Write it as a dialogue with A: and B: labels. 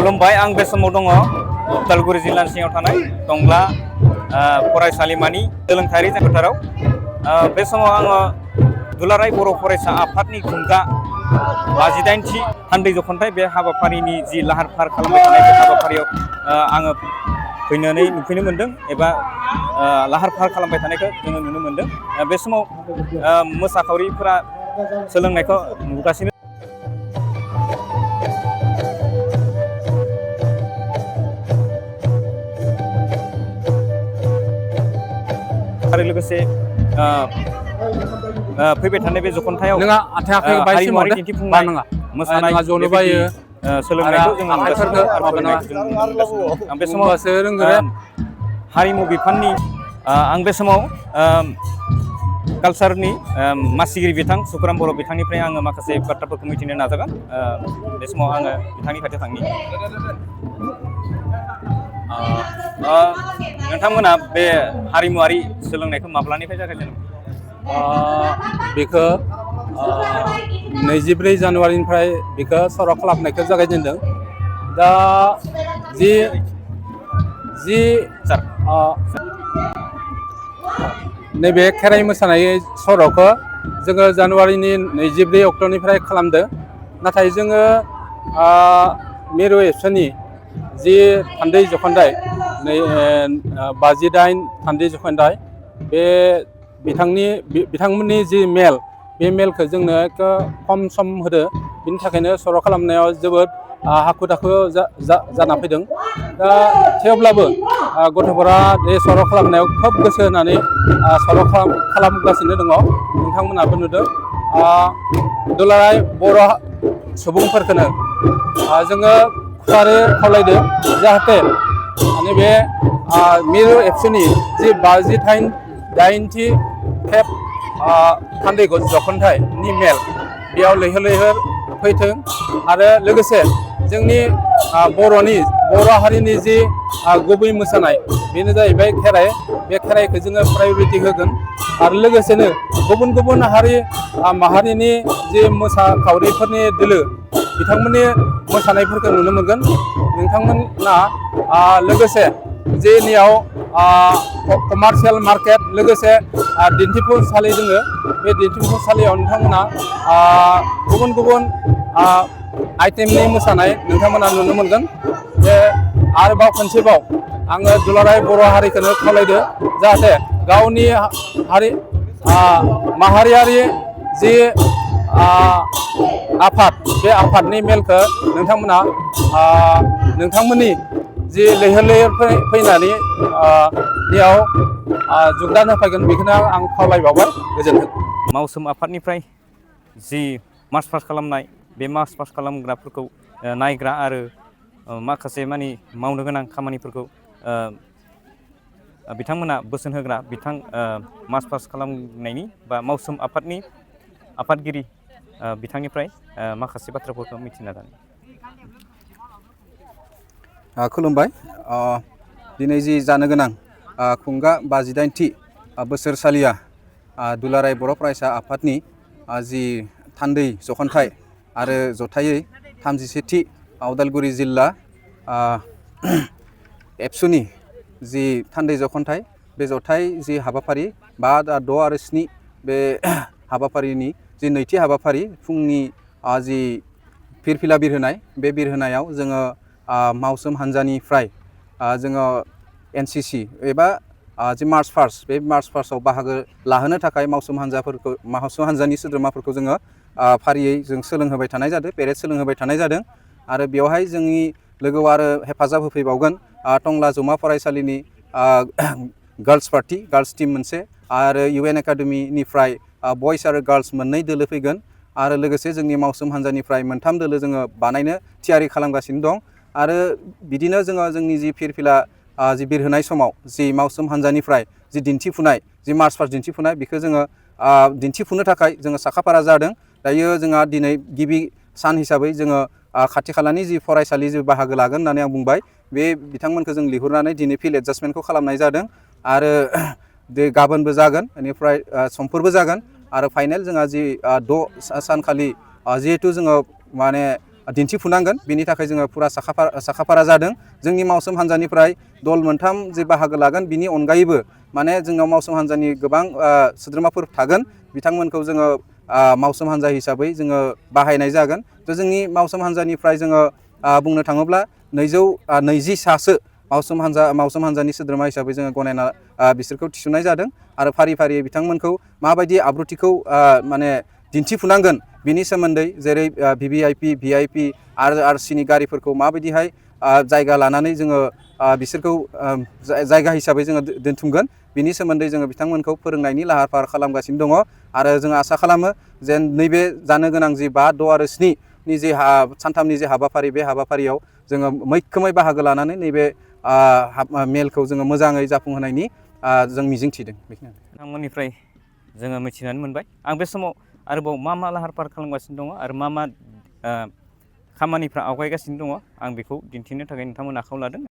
A: खुलुमबाय आं बे समाव दङ उदालगुरि जिल्लानि सिङाव थानाय टंला फरायसालिमानि सोलोंथायारि फोथाराव बे समाव आङो दुलाराय बर' फरायसा आफादनि खुंगा 58थि थान्दै जख'न्थाइ बे हाबाफारिनि जि लाहार फाहार खालामबाय थानाय बे हाबाफारियाव आङो नुफैनो मोन्दों एबा लाहार फाहार खालामबाय थानायखौ जोङो नुनो मोन्दों। बे समाव मोसाखावरिफोरा सोलोंनायखौ नुगासिनो आरो लोगोसे फैबाय थानाय बे जख'न्थायाव हारिमुआरि दिन्थिफुंनाय मोसानाय सोलोंनायखौ जों नुगासिनो आं बे समाव हारिमु बिफाननि आं बे समाव कालसारनि मासिगिरि बिथां सुकुराम बर' बिथांनिफ्राय आङो माखासे बाथ्राफोरखौ मिथिनो नाजागोन। बे समाव आङो बिथांनि खाथियाव थांनि। नोंथांमोना बे हारिमुआरि सोलोंनायखौ माब्लानिफ्राय जागायजेनदों?
B: बेखौ 24 जानुवारिनिफ्राय बेखौ सर' खालामनायखौ जागायजेनदों। दा नैबे खेराइ मोसानाय सर'खौ जोङो जानुवारिनि 24 अक्ट'निफ्राय खालामदों। नाथाय जोङो मिरु एबसुनि जि थान्दै जख'न्थाइ 58 थान्दै जख'न्थाइ बे बिथांमोननि जि मेल बे मेलखौ जोंनो खम सम होदो। बिनि थाखायनो सर' खालामनायाव जोबोद हाखु दाखु जाना फैदों। दा थेवब्लाबो गथ'फोरा बे सर' खालामनायाव खोब गोसो होनानै सर' खालामगासिनो दङ। नोंथांमोनाबो नुदों। दुलाराय बर' सुबुंफोरखौनो जोङो खुथारै खावलायदों जाहाथे नैबे मिरु एबसुनि जि 58थि खेब थान्दै जख'न्थाइनि मेल बेयाव लैहोर लैहोर फैथों आरो लोगोसे जोंनि बर' हारिनि जि गुबै मोसानाय बेनो जाहैबाय खेराइ। बे खेराइखौ जोङो प्रायरिटि होगोन आरो लोगोसेनो गुबुन गुबुन हारि माहारिनि जि मोसाखावरिफोरनि दोलो बिथांमोननि मोसानायफोरखौ नुनो मोनगोन। नोंथांमोना लोगोसे जोंनियाव कमार्शियेल मार्केट लोगोसे दिन्थिफुंसालि दोङो। बे दिन्थिफुंसालियाव नोंथांमोना गुबुन गुबुन आइटेमनि मोसानाय नोंथांमोना नुनो मोनगोन। जे आरोबाव खनसेबाव आङो दुलाराय बर' हारिखौनो खावलायदो जाहाथे गावनि माहारियारि जि आफाद बे आफादनि मेलखौ नोंथांमोना नोंथांमोननि जि लैहोर लैहोर फैनानै बेयाव जगदान होफैगोन बेखौनो आं खावलायबावबाय। गोजोन्थों।
A: मावसोम आफादनिफ्राय जि मार्च पास्ट खालामनाय बे मार्च पास्ट खालामग्राफोरखौ नायग्रा आरो माखासे मानि मावनो गोनां खामानिफोरखौ बिथांमोना बोसोन होग्रा मार्च पास्ट खालामनायनि बा मावसोम आफादनि आफादगिरि बिथांनिफ्राय माखासे बाथ्राफोरखौ मिथिना लानो।
C: खुलुमबाय। दिनै जि जानो गोनां खुंगा 58थि बोसोरसालिया दुलाराय बर' फरायसा आफादनि जि थान्दै जख'न्थाइ आरो जथायै 31थि उदालगुरि जिल्ला एबसुनि जि थान्दै जख'न्थाइ बे जथाय जि हाबाफारि 5, 6 आरो 7 बे हाबाफारिनि जि नैथि हाबाफारि फुंनि जि फिरफिला बिरहोनाय बे बिरहोनायाव जोङो मावसोम हान्जानिफ्राय जोङो NCC एबा जि मार्च पास्ट बे मार्च पास्टआव बाहागो लाहोनो थाखाय मावसोम हान्जानि सोद्रोमाफोरखौ जोङो फारियै जों सोलोंहोबाय थानाय जादों, पेरेड सोलोंहोबाय थानाय जादों। आरो बेवहाय जोंनि लोगोआव आरो हेफाजाब होफैबावगोन टंला जौमा फरायसालिनि गार्लस पार्टि गार्लस टीम मोनसे आरो UN एकाडेमिनिफ्राय बयस आरो गार्लस मोननै दोलो फैगोन आरो लोगोसे जोंनि मावसोम हान्जानिफ्राय 3 दोलो जोङो बानायनो थियारि खालामगासिनो दं। आरो बिदिनो जोङो जोंनि जि फिरफिला जि बिरहोनाय समाव जि मावसोम हान्जानिफ्राय जि दिन्थिफुनाय जि मार्च पास्ट दिन्थिफुनाय बेखौ जोङो दिन्थिफुंनो थाखाय जोङो साखाफारा जादों। दायो जोंहा दिनै गिबि सान हिसाबै जोङो खाथि खालानि जि फरायसालि जि बाहागो लागोन होननानै आं बुंबाय बे बिथांमोनखौ जों लिंहरनानै दिनै फिल्ड एडजास्टमेन्टखौ खालामनाय जादों आरो गाबोनबो जागोन बेनिफ्राय समफोरबो जागोन आरो फाइनेल जोंहा जि 6 सानखालि जिहेथु जोङो माने दिन्थिफुनांगोन। बेनि थाखाय जोङो फुरा साखाफारा जादों। जोंनि मावसोम हान्जानिफ्राय दल मोनथाम जे बाहागो लागोन बिनि अनगायैबो माने जोंनाव मावसोम हान्जानि गोबां सोद्रोमाफोर थागोन। बिथांमोनखौ जोङो मावसोम हान्जा हिसाबै जोङो बाहायनाय जागोन। जोंनि मावसोम हान्जानिफ्राय जोङो बुंनो थाङोब्ला 220 सासो मावसोम हान्जानि सोद्रोमा हिसाबै जोङो गनायना बिसोरखौ थिसननाय जादों। आरो फारि फारि बिथांमोनखौ माबायदि आब्रुथिखौ माने दिन्थिफुनांगोन बिनि सोमोन्दै जेरै VVIP, VIP आरो RCनि गारिफोरखौ माबायदिहाय जायगा लानानै जोङो बिसोरखौ जायगा हिसाबै जोङो दोनथुमगोन बिनि सोमोन्दै जोङो बिथांमोनखौ फोरोंनायनि लाहार फाहार खालामगासिनो दङ। आरो जों आसा खालामो जेन नैबे जानो गोनां जि 5, 6 आरो 7 नि जे सानथामनि जे हाबाफारि बे हाबाफारियाव जोङो मैखोमै बाहागो लानानै नैबे मेलखौ जोङो मोजाङै जाफुंहोनायनि जों मिजिं थिदों।
A: नोंथांमोननिफ्राय जोङो मिथिनानै मोनबाय। आं बे समाव आरोबाव मा लाहार फाहार खालामगासिनो दङ आरो मा खामानिफ्रा आवगायगासिनो दङ आं बेखौ दिन्थिनो थाखाय नोंथांमोन आखायाव लादों।